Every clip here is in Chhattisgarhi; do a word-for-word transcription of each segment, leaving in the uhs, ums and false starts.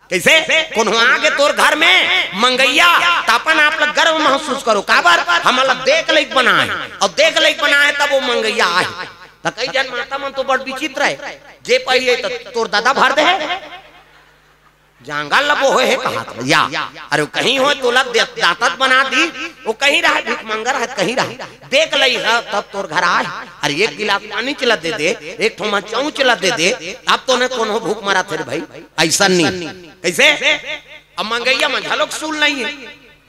कइसे? कोनो आगे तोर घर में मंगइया, त अपन आप ला गर्व महसूस करो। काबर? हमन ला देख लइक बनाए, अउ देख लइक बनाए तब वो मंगइया आए। त कई झन माता मन तो बड़ विचित्र हे, जे पहिए त तोर ददा भर दे हे, जांगर ला बोहे हे कहात हे। या, अरे वो कहीं होय तोला दे-, दांतत बना दी, वो कहीं रहे, भिखमंगा रहे, कहीं रहे, देख लइक हे तब तोर घर आए। अरे एक गिलास पानी चला दे दे, एक ठो मचौच ला दे दे, अब तो ने कोनो भूख मरत हे रे भाई, अइसन नहीं। कइसे? अब मंगइया मन घलोक सूल नहीं हे।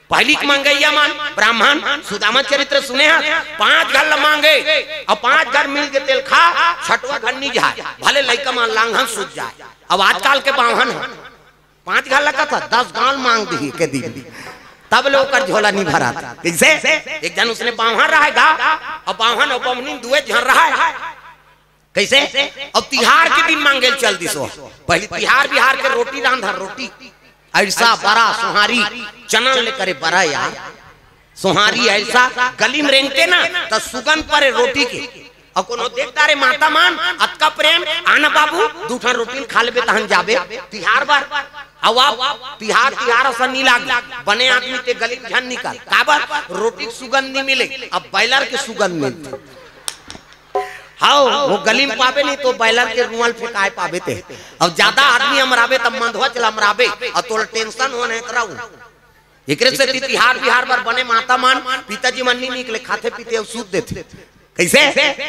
पहिली के मंगइया मन, ब्राह्मण, सुदामा चरित्र सुने हस, पांच घर ला मांगे, अउ पांच घर मिल के तेला खा, छठवां घर नइ जाय, भले लइका मन लांघन सूत जाय। अब आजकल के बाम्हन ह, पांच घर ला कथा, दस गांव मांग दिही के दिन, तब ले ओकर झोला नइ भरत। कइसे? एक झन उसने बाम्हन रहे गा, अउ बाम्हन अउ बम्हनिन दुए झन रहे। कइसे? अउ तिहार के दिन मांगे ल चल दिस ओ। पहिली तिहार बिहार के रोटी रांधन, रोटी, अइरसा, बरा, सोहारी, चना ले करे बरा यार, सोहारी, अइरसा, गली में रेंगते ना, त सुगंध परे रोटी के। अउ कोनो देख डारे माता मन, अतका प्रेम, आना बाबू, दू ठन रोटी ल खा लेबे तहन जाबे, तिहार बर। अउ अब तिहार, तिहार असन नइ लागे, बने आदमी ते गली में झन निकल। काबर? रोटी के सुगंध नइ मिले, अब बॉयलर के सुगंध मिलथे। हव, वो गली में पाबे नहीं तो बॉयलर के रुआं ल फेंकाय पाबे ते। अब जादा आदमी अमराबे तब मंदवा चला अमराबे, अउ तोला टेंशन होना हे त रहू। एकरे सेती तिहार बिहार बर बने माता मन, पिताजी मन नइ निकले, खाथे पीथे अउ सूत देथे। कइसे?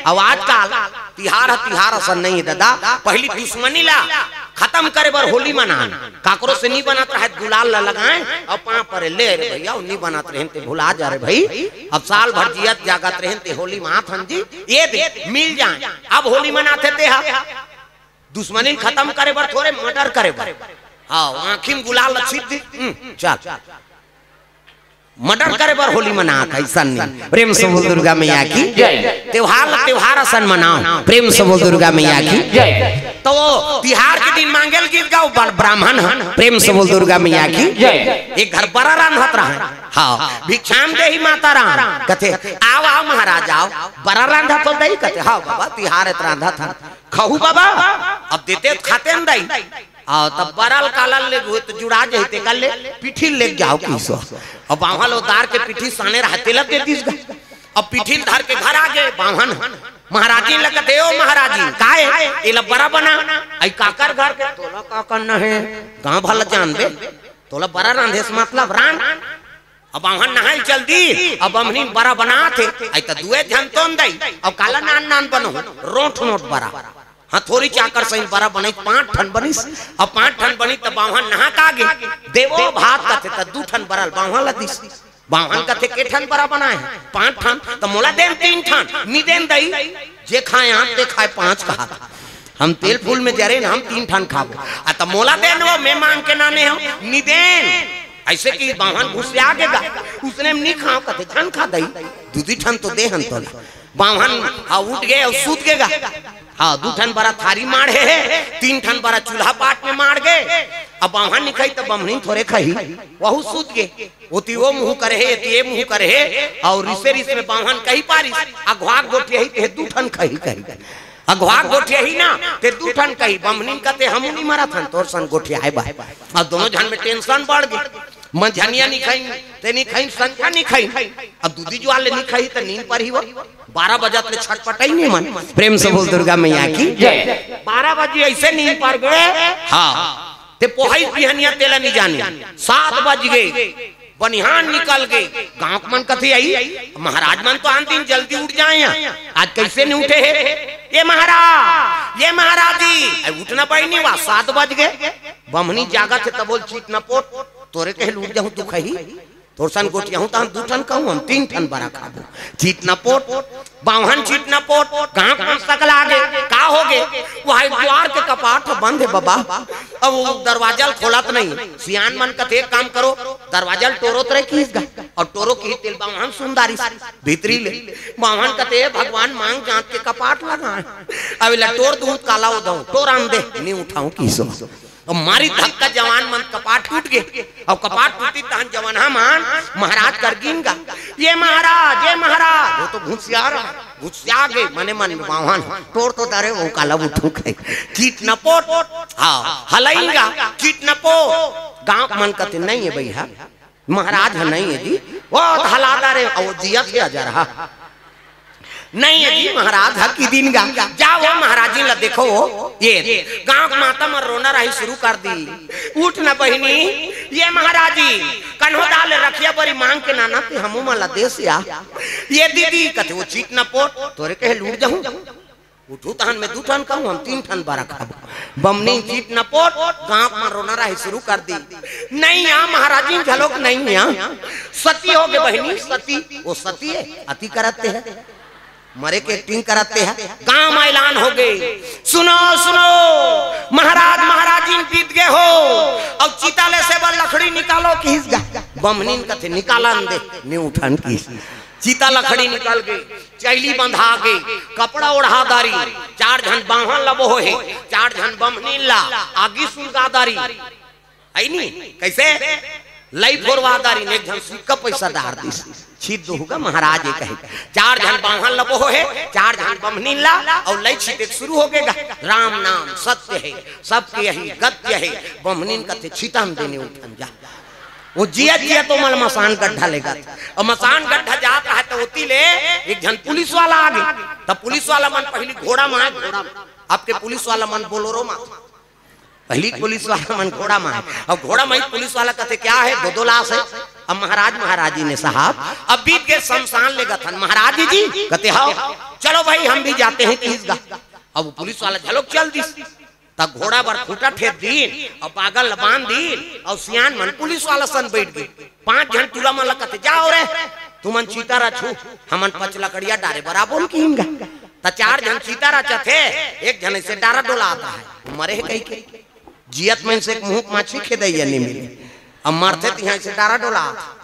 अउ आजकल तिहार ह तिहार असन नइ हे ददा। पहिली दुश्मनी ला खतम करे बर होली मनान, काकरो से नइ बनत रहे त गुलाल ला लगाए अउ पांव परे, ले रे भइया, नइ बनत रहे त भुला जा रे भई, अब साल भर जियत जागत रहे त होली मनाथन जी, ए दे मिल जाए। अब होली मनाथे ते ह दुश्मनी ल खतम करे बर थोरे, मर्डर करे बर। हव, आंखी में गुलाल ल छीट दे, हम्म, चल। मर्डर करे बर होली मनात हे, अइसन नहीं। प्रेम से बोल दुर्गा मैया की जय। त्योहार ल त्योहार असन मनाव। प्रेम से बोल दुर्गा मैया की जय। त वो तिहार के दिन मांगे ल गिस गा, ब्राह्मण ह। प्रेम से बोल दुर्गा मैया की जय। एक घर बरा रांधत रहे। हव, भिक्षाम देही माता राम। कथे, "आव, आव महाराज, आव। बरा रांधत हव दई?" कथे, "हव बाबा, तिहार हे त रांधत हन।" "खहू बाबा।" "अब देते त खातेन दई।" अउ तब बरा ल काला ल लेगहू त जुड़ा जही, तेकर ले पीठी ल लेग जाव किहिस ओ। अब बाम्हन ल उतार के पीठी साने रहे तेला दे दिस गा। अब पीठी ल धर के घर आगे बाम्हन ह। महाराजिन ल कथे, "ओ महाराजिन, काय? एला बरा बना।" "अई काकर घर के?" "तोला का करना हे? गांव भर ल जानबे। तोला बरा रांधे से मतलब, रांध।" अब बाम्हन नहाय ल चल दिस, अब बम्हनिन बरा बनाथे, अई त दुए झन तोन दई, अब काला नान नान बनहू, रोंठ नोट बरा। हथौरी चाकर सही बरा बनई, पांच ठन बनिस, अब पांच ठन बनिस त बाम्हन नहा के आगे, "देवो भात" कथे, त दू ठन बरा ल बाम्हन ल दिस। बाम्हन कथे, "के ठन बरा बनाय हव?" "पांच ठन।" "त मोला देन तीन ठन।" "नइ देन दई, जे खाय आठ, ते खाय पांच," कहा, "हम तेल फूल में जरेन, हम तीन ठन खाबो।" "आ त मोला देन वो, मैं मांग के लाने हंव।" "नइ देन।" अइसे कि बाम्हन गुस्सिया गे गा, "उसने नइ खांव?" कथे, "झन खा दई, दू दू ठन तो दे हन तोला।" बाम्हन ह उठ गे अउ सूत गे गा। हव, दू ठन बरा थारी माढ़े हे, तीन ठन बरा चूल्हा पाट में माढ़ गे। अब बाम्हन नइ खाही त बम्हनिन थोरे खाही, वहू सूत गे। ओती ओ मुंह करे हे, एती ए मुंह करे हे, अउ रिसे रिस में बाम्हन कहि पारिस, "अघवा के गोठियाही, ते दू ठन खाही," कहि। "अघवा के गोठियाही ना, ते दू ठन खाही।" बम्हनिन कथे, "हमू नइ मरत हन तोर सन गोठियाय बर।" अब दूनों झन में टेंशन बढ़ गे। मंझनिया नइ खाइन, ते नइ खाइन, संझा नइ खाइन। अब दूधी जुवार ले नइ खाही त नींद परही वो। बारह बजत ले छटपटाइन एमन। प्रेम से बोल दुर्गा मैया की जय। बारह बजे अइसे नींद पर गे। हव। ते पोहाइस बिहनिया तेला नइ जाने। सात बज गे। बनिहान निकल गे। गांव के मन कथे, "अई, महाराज मन तो आन दिन जल्दी उठ जाय हं, आज कइसे नइ उठे हे?" "ए महाराज, ए महाराज जी, अई उठना पाही नहीं वा, सात बज गे।" बम्हनी जागत हे तभो ले चीट न पोट, "तोरे कहे ले उठ जाहूं, तू खही? तोर सन गोठियाहूं त हम दू ठन खाहूं, हम तीन ठन बरा खाबो।" चीट न पोट, बाम्हन चीट न पोट, गांव के मन सकला गे, "का हो गे?" "वो हा दुवार के कपाट ह बंद हे बबा, अब वो दरवाजा ल खोलत नहीं।" सियान मन कथे, "एक काम करो, दरवाजा ल टोरो तरे किहिस गा।" अउ टोरो किहिस तेला बाम्हन सुन डारिस भीतरी ले। बाम्हन कथे, "भगवान मांग जांत के कपाट लगाय, अब एला टोर दूहूं त काला ओदहूं, टोर आन दे, नइ उठाहूं किहिस ओ।" तो मारी धक्का, जवान मन कपाट टूट गे। अउ कपाट टूटी तहन जवान मन महाराज कर गिन गा, "ये महाराज, ये महाराज।" वो तो घुसिया रहा, घुसिया गे, मने मन में बावन, "टोर तो दरे, वो काला उठू कहे, चित नपोट।" हाँ, हलई गा, "चित नपोट।" गाँव मन कथे, "नहीं है भैया, महाराज ह नहीं है जी।" वो हला दरे, वो जियत हे अजरहा। "नहीं है जी, महाराज ह कि दिन गा।" "जाओ, वो महाराजी ला देखो, वो ये।" गाँव के माता मन रोना राही शुरू कर दी, "उठ न बहिनी, ये महाराजी कन्हो दाल रखिया बरी मांग के नाना ते हमू मन ला देस या।" "ये दीदी," कथे, "वो चित नपोट, तोरे कहे लूट जाहूं।" उठू तहन में दू ठन कहूं, हम तीन ठन बरा खाबो। बमनी चित नपोट, गाँव मन रोना राही शुरू कर दी। "नहीं या महाराजी, झलोक नहीं या, सती हो गे बहिनी, सती।" "वो सती है, अति करते है, मरे के एक्टिंग करते है।" गाँव में ऐलान हो गे, "सुनो, सुनो, महाराज महाराजी बीत गे हो, अउ चिता ले से बर लकड़ी निकालो," किहिस गा। बमनिन कथे, "निकालन दे।" नी उठन किहिस। चिता लकड़ी निकल गे, चैली बंधा गे, कपड़ा ओढ़ा दारी, चार झन बांहन ल बोहे, चार झन बमनिन ला आगी सुलगा दारी। है नी? कैसे? लई फोरवा दारी, एक झन सिक्का पैसा डार दिस। छित दोहू गा महाराज ए कहे। चार झन बांहन ल बोहे, चार झन बमनिन ला, अउ लई छिते शुरू हो गे गा। "राम नाम सत्य है, सबके यही गत्य है।" बमनिन कथे, "छितन दे, नी उठन जा।" वो जिया जिया तो मल मसान गड्ढा लेगत। अउ मसान गड्ढा जात रहा त ओती ले एक झन पुलिस वाला आ गे। त पुलिस वाला मन पहिली घोड़ा म आय, घोड़ा म। अब के पुलिस वाला मन बोलोरो म आथे। पहिली पुलिस वाला मन घोड़ा म आय। अउ घोड़ा म ही पुलिस वाला कथे, "क्या है?" "दो दो लाश है।" अब महाराज महाराजी ने, "साहब, अब बीत गे शमशान लेगत हन।" "महाराजी जी," कथे, "हव।" "चलो भाई, हम भी जाते हैं," किहिस गा। अब वो पुलिस वाला झलोक चल दिस। त घोड़ा बर खूंटा ठेर दीन, अउ बागल ल बांध दीन, अउ सियान मन पुलिस वाला सन बइठ गे। पांच झन टूरा मन ल कथे, "जाव रे, तुमन चिता रछू, हमन पचलकड़िया डारे बर आबोन," किहिन गा। त चार झन चिता रचत हे, एक झन अइसे डारा डोलात हे, मरे हे कहिके। जियत मन से एक मुंह माछी खेदइया नी मिले, अब मरथे तिहां अइसे डारा डोलात हे।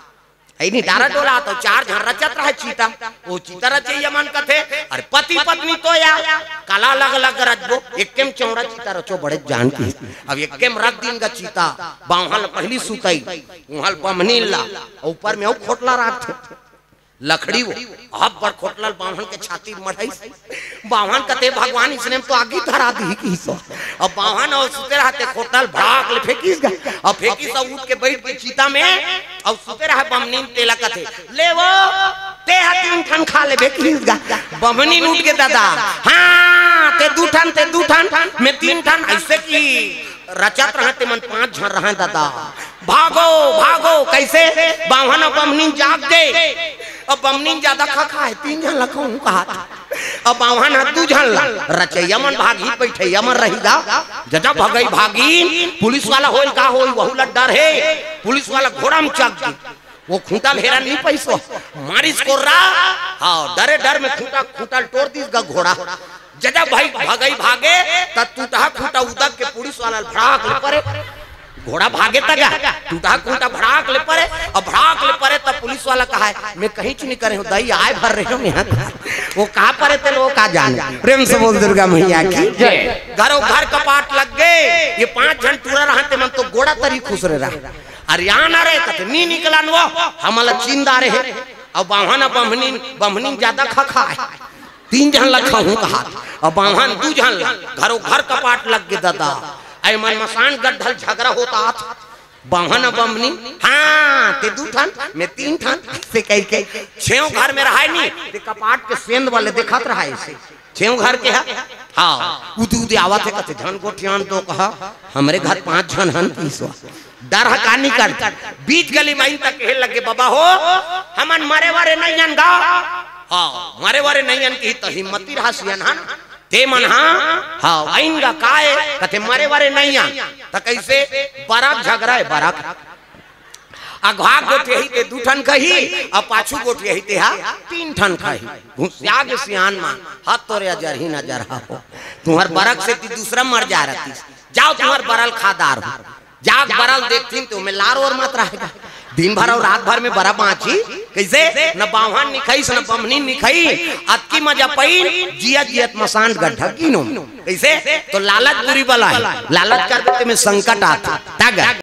अइनी डारा डोलात हे, चार झन रचत रहे चिता। वो चिता रचइया मन कथे, "अरे पति पत्नी तो या काला अलग अलग रचबो, एक्के म चौड़ा चिता रचो बड़े जान की।" अब एक्के म रख दीन गा चिता, बांहन ल पहिली सुतई, उहां ल बमनिन ला, अउ ऊपर में अउ खोटला राखथे लकड़ी वो। अब बड़ खोटला ल बांहन के छाती म मढ़ाइस, बांहन कथे, "भगवान, इसने म तो आगी धरा दिही," किहिस। अब बांहन अउ सुते रहते खोटला ल भड़ाक ले फेंकिस गा। अब फेंकिस अउ उठ के बइठ गे चिता में, अउ सुते रहे बमनिन तेला कथे, "ले वो, ते ह तीन ठन खा लेबे," किहिस गा। बमनिन उठ गे, "दादा, हां, ते दू ठन, ते दू ठन, में तीन ठन," अइसे कि रचत रहे ते मन पांच झन रहे दादा। "भागो, भागो।" कइसे? बांहन अउ बमनिन जाग गे। अब बमनिन जादा खा खाए, तीन झन ल खाहूं कहात। अब बांहन ह दू झन ल, रचइया मन भागही, बइठइया मन रही गा। जजा भगई भागिन, पुलिस वाला होय का होय, वहू ल डर हे। पुलिस वाला घोड़ा म चघ गे। वो खूंटा ल हेरा नी पइस, मारिस कोर्रा। हां, डरे डर में खूंटा, खूंटा ल टोर दिस गा घोड़ा। जजा भई भगई भागे, त टूटहा खूंटा उदक के पुलिस वाला ल भड़ाक ले परे। घोड़ा भागे त गा, टूटहा खूंटा भड़ाक ले परे, अउ भड़ाक ले परे त पुलिस वाला कहाय, "में कहींच नी करे हंव दई, आय भर रहे हंव इहां।" वो का परे तेला वो का जाने। प्रेम से बोल दुर्गा मैया की जय। घरो घर कपाट लग गे, ये पांच झन टूरा रहन ते मन तो गोड़ा तरी खुसरे रहा। "अरे आ ना रे," कथे, "नी निकलन वो, हमन ल चिन डारे हे।" अउ बांहन अउ बमनिन, बमनिन जादा खा खाए। तीन झन ल खाहूं कहात, अउ बांहन दू झन ल, घरो घर कपाट लग गे दादा। अइ मन मसान गड्ढा ल झगरा होत आत। बांहन अउ बमनिन, "हां, ते दू ठन, में तीन ठन," अइसे कहिके छेंव घर में रहय नी, ते कपाट के सेंध वाले देखत रहय अइसे। छेंव घर के ह? हां, उदी उदी आवत हे, कथे, "झन गोठियान तो कहा, हमरे घर पांच झन हन," किहिस। डर ह का नी कर, बीच गली म आइन त कहे लगे, "बबा हो, हमन मरे वरे नइ अन गा।" हां, मरे वरे नइ अन किहिस त हिम्मती रहा सियान हन। ते मन ह, हां, आइन गा काय, कथे, "मरे वरे नइ अन।" त कइसे? बरा झगरा हे, बरा। अघा गोठियाही ते दू ठन खाही, अउ पाछू गोठियाही ते ह तीन ठन खाही। घुसिया गे सियान मन, "हत तोरे अजरही नजर ह हो, तुंहर बरा के सेती दूसरा मर जाय रहतिस, जाव तुंहर बरा ल खा डारहूं।" जाके बरा ल देखतिन त ओमे लार ओर मत रहय गा। दिन भर अउ रात भर में बरा बांचही, कइसे? न बाम्हन निखइस, न बम्हनी निखइस, अतकी मजा पइन, जियत जियत मसान गड्ढा गिनो। कइसे? तो लालच बुरी बला हे, लालच कर देते में संकट आथे। तग